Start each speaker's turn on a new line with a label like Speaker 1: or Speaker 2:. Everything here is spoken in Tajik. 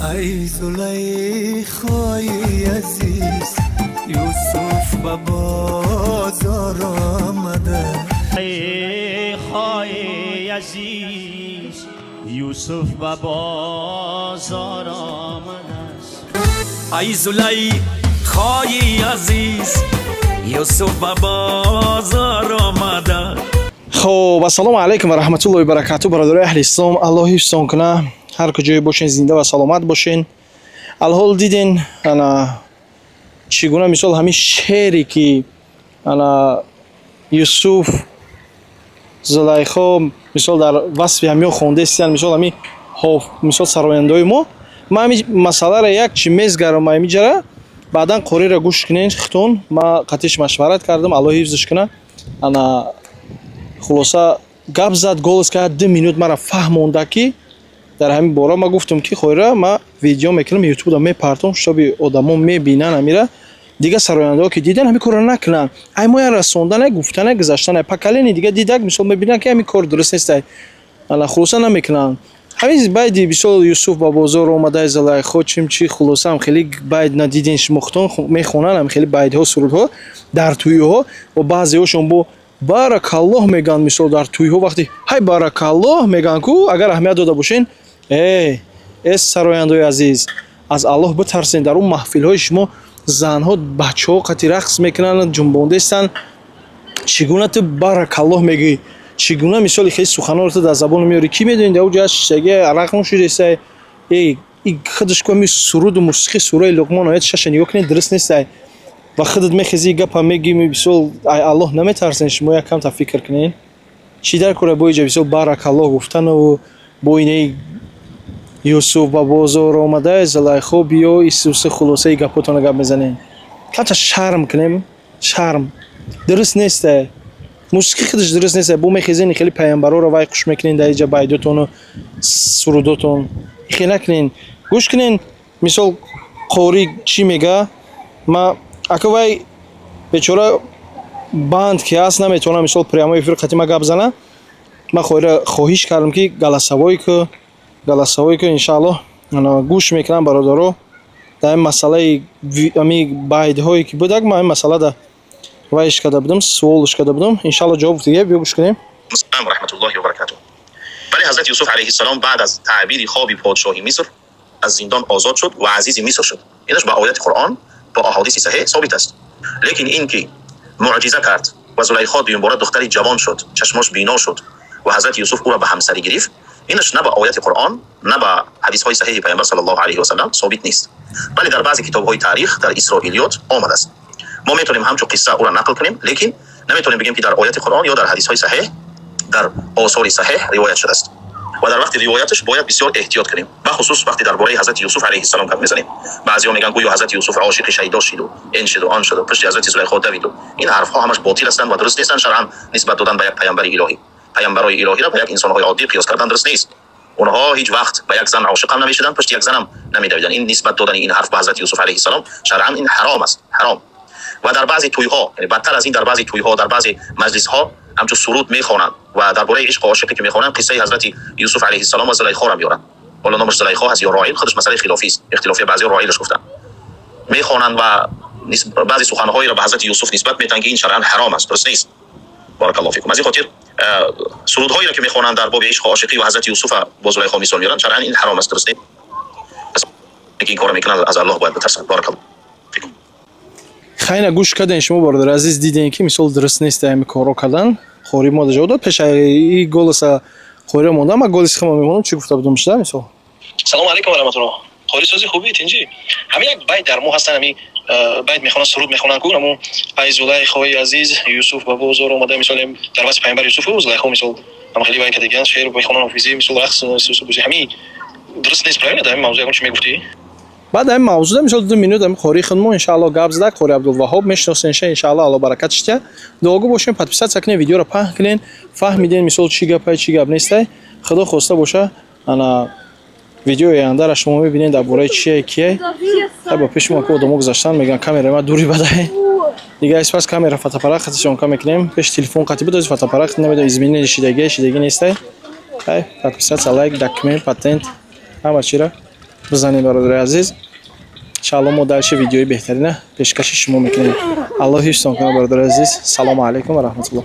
Speaker 1: Ай Зулайхои азиз, Юсуф ба бозор омада.
Speaker 2: Зулайхои азиз, Юсуф ба бозор омадааст.
Speaker 3: Ай Зулайхои азиз, Юсуф ба бозор омада.
Speaker 4: Хоб, ассалому алайкум ва раҳматуллоҳи баракату, бародарои аҳли ислом. Аллоҳ ҳифзтон куна, ҳар куҷое бошен, зинда ва саломат бошен. Алҳол диден, ана чӣ гуна, мисол, ҳамин шере ки ана Юсуф, Зулайхо, мисол, дар васфи ҳамиё хондестиян, мисол, ҳамин ҳоф, мисол, сарояндаҳои мо. Ман ҳамин масъаларо як чи мезгарам ҳамиҷара, баъдан қориро гӯш кунен хитон. Ман қатиш машварат кардам, Аллоҳ ҳифзш куна. Ана хулоса гап зад, голос кард, 2 минут мара фаҳмонда, ки дар ҳамин бора ма гуфтам, ки хойра ма видео мекунам, ютубда мепартом, чтобы одамо мебинан ҳамира. Дига сарояндаҳо ки дидан, ҳамин корро накунанд. Ай моя расондана, гуфтана, гузаштана, поколение дига дидак, мисол, мебинанд, ки ҳамин кор дуруст нестай. Ана хулоса намекунанд. Ҳамин байди, мисол, Юсуф ба бозор омадай, Зулайхо чим чи, хулоса ҳам хеле байд надиден шумо худтон, мехонанд ҳам хеле байдҳо, сурудҳо дар тӯйҳо ва баъзеҳошон бо баракаллоҳ мегӯянд. Мисол, дар тӯйҳо вақте ҳай баракаллоҳ мегӯянд ку, агар аҳамият дода бошен. Э сарояндаои азиз, аз Аллоҳ битарсен. Дар он маҳфилҳои шумо занҳо, бачаҳо қати рақс мекунанд, ҷунбондестанд. Чӣ гуна ту баракаллоҳ мегӯӣ? Чӣ гуна, мисоли, хеле суханонро ту дар забон меорӣ? Кӣ медонӣ, дар оҷа шишаги арақ нӯшидесай? Э, и худаш ку ҳами суруду мусиқи, сураи Луқмон, ояти шаша нигоҳ кунед, дуруст нестай. Ва худат мехезӣ, гапа мегӯӣ. Мисол, ай Аллоҳ наметарсен шумо? Як камта фикр кунед, чӣ дар кора бо иҷа, мисол, баракаллоҳ гуфтану бо инаи Юсуф ба бозор омада, Зулайхо биё, исуси. Хулосаи гапотона гап мезанем, камта шарм кунем, шарм. Дуруст несте, мусиқӣ худаш дуруст несте. Бо мехезени хеле паямбароро вай хуш мекунен дар иҷа байдотону сурудотон. Хе накунен, гӯш кунен, мисол, қорӣ чӣ мега. Ма ака вай бечора банд ки ҳаст, наметавонам, мисол, прямой эфир қати ма гап зана. Ман хоҳира хоҳиш кардам, ки голосовой ку, голосовой ку. Иншааллоҳ, гӯш мекунам, бародаро. Дар ин масъалаи ами байдҳое ки будак, ман ин масъалада вайш карда будам, суолш карда будам. Иншаалло, ҷавоб гуфтига, биё гӯш кунем.
Speaker 5: Ассалому раҳматуллоҳи ва баракатуҳ. Бале, ҳазрати Юсуф алайҳиссалом баъд аз таъбири хоби подшоҳи Миср аз зиндон озод шуд ва азизи Миср шуд. Инаш ба ояти Қуръон, бо аҳодиси саҳеҳ собит аст. Лекин ин ки муъҷиза кард ва Зулайхо дуюмбора духтари ҷавон шуд, чашмош бино шуд ва ҳазрати Юсуф ӯро ба ҳамсарӣ гирифт, инаш на ба ояти Қуръон, на ба ҳадисҳои саҳеҳи Пайғамбар саллаллоҳу алайҳи васаллам собит нест. Бале, дар баъзе китобҳои таърих, дар исроилиёт омадааст. Мо метавонем ҳамчун қисса ӯро нақл кунем, лекин наметавонем бигем, ки дар ояти Қуръон ё дар ҳадисҳои саҳеҳ, дар осори саҳеҳ ривоят шудааст. Ва дар вақти ривояташ бояд бисёр эҳтиёт кунем, бахусус вақте дар бораи ҳазрати Юсуф алайҳиссалом гап мезанем. Баъзеҳо мегӯянд, гӯё ҳазрати Юсуф ошиқи шайдо шиду, ин шиду, он шуду, пушти ҳазрати Зулайхо давиду. Ин ҳарфҳо ҳамаш ботил ҳастанд ва дуруст нестанд. Шаръан нисбат додан ба як паямбари илоҳӣ, паямбарои илоҳиро ба як инсонҳои оддӣ қиёс кардан дуруст нест. Онҳо ҳеҷ вақт ба як зан ошиқ ҳам намешуданд, пушти як занам намедавиданд. Ин нисбат додани ин ҳарф ба ҳазрати Юсуф алайҳиссалом шаръан ин ҳаром аст, ҳаром. Ва дар баъзе тӯйҳо, яъне бадтар аз ин, дар баъзе тӯйҳо, дар баъзе маҷлисҳо ҳамчун суруд мехонанд ва дар бораи ишқу ошиқӣ ки мехонанд, қиссаи ҳазрати Юсуф алайҳиссалом ва Зулайхоро меоранд. Ҳоло номаш Зулайхо ҳаст ё Роил, худаш масъалаи хилофист, ихтилофия, баъзеҳо Роилаш гуфтанд. Мехонанд ва баъзе суханҳоеро ба ҳазрати Юсуф нисбат метаҳанд, ки ин шаръан ҳаром аст, дуруст нест. Баракаллоҳу фикум. Аз ин хотир сурудҳоеро ки мехонанд дар боби ишқу ошиқӣ ва ҳазрати Юсуфа бо Зулайхо мисол меоранд, шаръан ин ҳаром аст, дуруст нест. Ки ин корро мекунанд, аз Аллоҳ бояд битарсанд. Баракаллоҳу фикум.
Speaker 4: Хайна, гӯш кардем шумо, бародари азиз, дидем, ки мисол дуруст нест ҳами корро кардан. Қори мо ҷавоб дод. Пеши голоса қори монда, ма голоси хама мемонам, чӣ гуфта будам шуда, мисол.
Speaker 6: Салому алайкум ва раҳматуллоҳ. Қори, сози, хуби, тинҷӣ? Ҳами як байт дар мо ҳастан, ҳами байт мехонанд, суруд мехонанд ку, ҳамун ай Зулайхои азиз, Юсуф ба бозор омада, мисол, дар васфи пайғамбар Юсуфу Зулайхо, мисол, ҳам хеле вай кардагиан, шеър мехонанд, ҳофизӣ, мисол, рақс бозӣ. Ҳами дуруст нест, правильно? Дар ҳамин мавзӯъ ягон чӣ мегуфтӣ?
Speaker 4: Баъд ҳамин мавзӯъда, мисол, 2 минут ҳами қори худмо, иншаалло, гап зада. Қори Абдулваҳоб мешиносенша, иншаалло, Алло баракат шитя. Дуогӯ бошем, подписаться кунем, видеоро паҳн кунен. Фаҳмиден, мисол, чӣ гапай, чӣ гап нестай. Худо хоста боша, ана видеои ояндара шумо мебинед, дар бораи чие, кие. Хай, ба пеши мо ки одамо гузаштан, мегӯян, камераи ма дури бадай. Дига испас камера, фотоаппарат қати съёмка мекунем. Пеши телефон қати буд, фотоаппарат намедонам, изменение шидагие, шидагӣ нестай. Хай, подписаться, лайк, документ, патент, ҳама чира. Бизанед, бародари азиз. Иншаалло, мо дальше видеои беҳтарина пешкаши шумо мекунем. Аллоҳ ҳифзтон кунад, бародари азиз. Салому алайкум ва раҳматуллоҳ.